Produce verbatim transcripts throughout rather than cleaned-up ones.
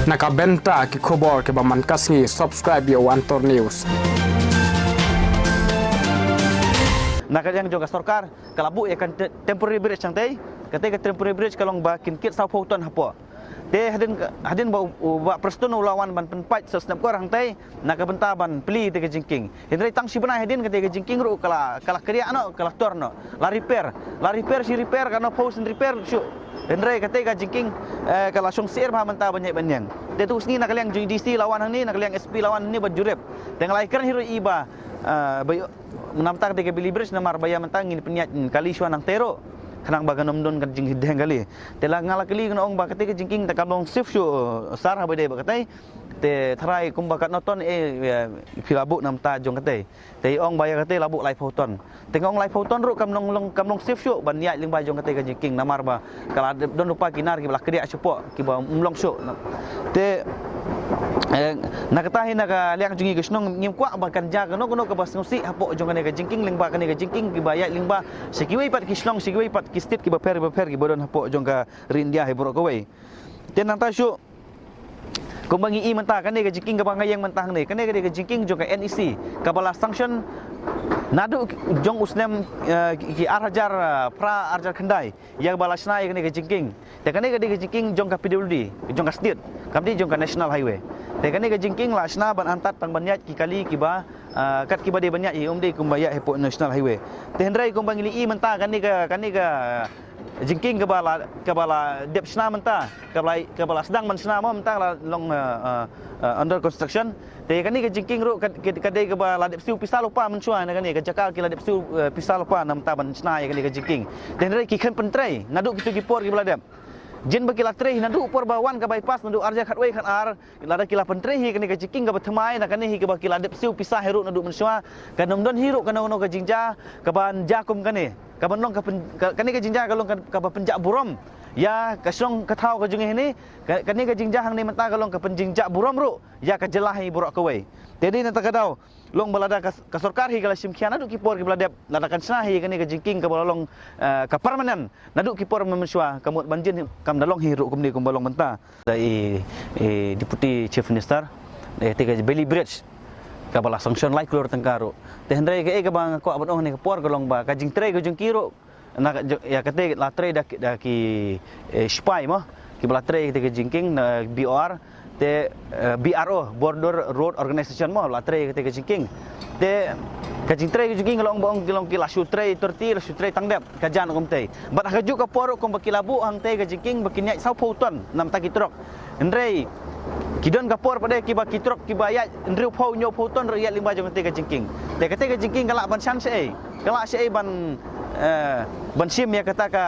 Na ka bynta ki khubor kiba man ka sngi, subscribe ïa u Antor News. Na ka liang jong ka sorkar ka la buh ïa ka te- temporary bridge hangtei. Kata ka temporary bridge ka long ba kin kit saw phew ton hapoh. Te hadien ka- hadien ba u- u Bah Prestone u la wan ban pynpait sa snap kor hangtei na ka bynta ban plie te ka jingkieng. Hynrei tang shi bnai hadien kata ka jingkieng ruh ka la ka la kriah noh, ka la tor noh. La repair, la repair shi repair, ka nongphew sien repair shuh. Hynrei kata ka jingkieng eh, ka la shong syiar bha mynta ban ïaid ban ïeng. Te tu sngi na ka liang jong D C la wan hangne, na ka liang S P la wan hangne ban jurip. Te nga la ïakren hi ruh i ba eh, ba namta kata ka Bailey Bridge namar ba ïa mynta ngin pynïaid kali shuwa nangtei ruh. Khnang ba kan ym don ka jingdheng kali. Te la nga la kylli, nga ong ba kata ka jingkieng te kam long safe shuh sar haba dei ba katei. Te tharai kumba katno ton eh, eh phi la buh namta jong katei. Te i ong ba ïa katei la buh laiphew ton. Te nga ong laiphew ton ruh kam long long kam long safe shuh ban ïaid lyngba jong katei ka jingkieng namar ba ka la don ruh pa ki nar kiba la kdiah shapoh kiba ym long shuh. Te eh, na kata hi na ka liang jong ngi ka shnong ngim kwah ba kan jia kano kano kaba sngewsih hapoh jong kane ka jingkieng lyngba kane ka jingkieng kiba ïaid lyngba sha kiwei pat ki shnong, sha kiwei pat ki state kiba pher kiba pher kiba don hapoh jong ka ri India hi baroh kawei. Te nangta shuh kumba ngi i mynta kane ka jingkieng kaba nga ïeng mynta hangne, kane ka dei ka jingkieng jong ka N E C kaba la sanction naduh jong u snem eh, ki ar hajar eh, phra, ar hajar khyndai, ïa kaba la shna ïa kane ka jingkieng. Te kane ka dei ka jingkieng jong ka P W D, jong ka state, kam dei jong ka National Highway. Te kane ka jingkieng la shna ban antat tang ban ïaid ki kali kiba eh, kat kiba dei ban ïaid hi, ym dei kumba ïaid hapoh National Highway. Te hynrei kumba ngi la i mynta kane ka kane ka jingkieng kaba la kaba la dep shna mynta, kaba la kaba la sdang ban shna mo mynta, la long eh, eh, eh, under construction. Te kane ka jingkieng ruh ka ka- ka dei kaba la dep siew pisa lypa mynshuwa na kane ka jaka ki la dep siew eh, pisa lypa na mynta ban shna ïa kane ka jingkieng. Te hynrei ki khlem pyntrei naduh kito ki por kiba la dep. Jin ba ki la trei naduh por ba wan ka bypass naduh ar hajar khatwei khatar, lada ki la pyntrei hi kane ka jingkieng kaba thymmai, na kane hi kaba ki la dep siew pisa hi ruh naduh mynshuwa, kan ym don hi ruh kano kano ka jingjia kaban jia kum kane. Kaban long ka pyn- ka- kane ka jingjia ka long ka- kaba pynjah burom ïa ka shnong ka thaw ka jong ngi hynne. Ka- kane ka jingjia hangne mynta ka long ka pynjingjah burom ruh ïa ka jylla hi baroh kawei. Te dei na kata ka daw long ba lada ka, ka sorkar hi ka la shim khia naduh ki por kiba la dep, lada kan shna hi kane ka jingkieng kaba la long eh, ka permanent naduh ki por mynshuwa, ka mut ban jin kam da long hi ruh kumne kumba long mynta. Da i, i Deputy Chief Minister, eh, te ka Bailey Bridge kaba la sanction lai klur tyngka ruh. Te hynrei kaei kaba nga kwah ban ong ne ka por ka long ba ka jingtrei ka jong ki ruh na ka jo- ïa kata la trei da ki- da ki eh, sipai mo kiba la trei te ka jingkieng na B O R, te eh, B R O, Border Road Organisation mo, la trei kata ka jingkieng. Te ka jingtrei ka jingkieng ka long ba ong ki long ki la shu trei thirty, la shu trei tang dep ka jan kumtei. Bad ha ka juh ka por ruh kumba ki la buh hangtei ka jingkieng ba kin ïaid saw phew ton namta ki trok. Hynrei ki don ka por pat de kiba ki trok kiba ïaid hynriew phew hynñiew phew ton ruh ïaid lyngba jong kata ka jingkieng. Te kata ka jingkieng ka lah ban shan shaei, ka lah shaei ban eh, ban shim ïa kata ka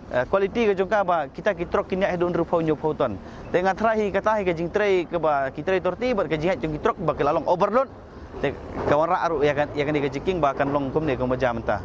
eh, quality ka jong ka ba kita ki trok kin ïaid haduh hynriew phew hynñiew phew ton. Te nga tharai hi kata hi ka jingtrei kaba ki trei thirty bad ka jingïaid jong ki trok ba ki la long overload. Te ka wanrah ruh ïa ka- ïa kane ka jingkieng ba kan long kumne kumba jia mynta.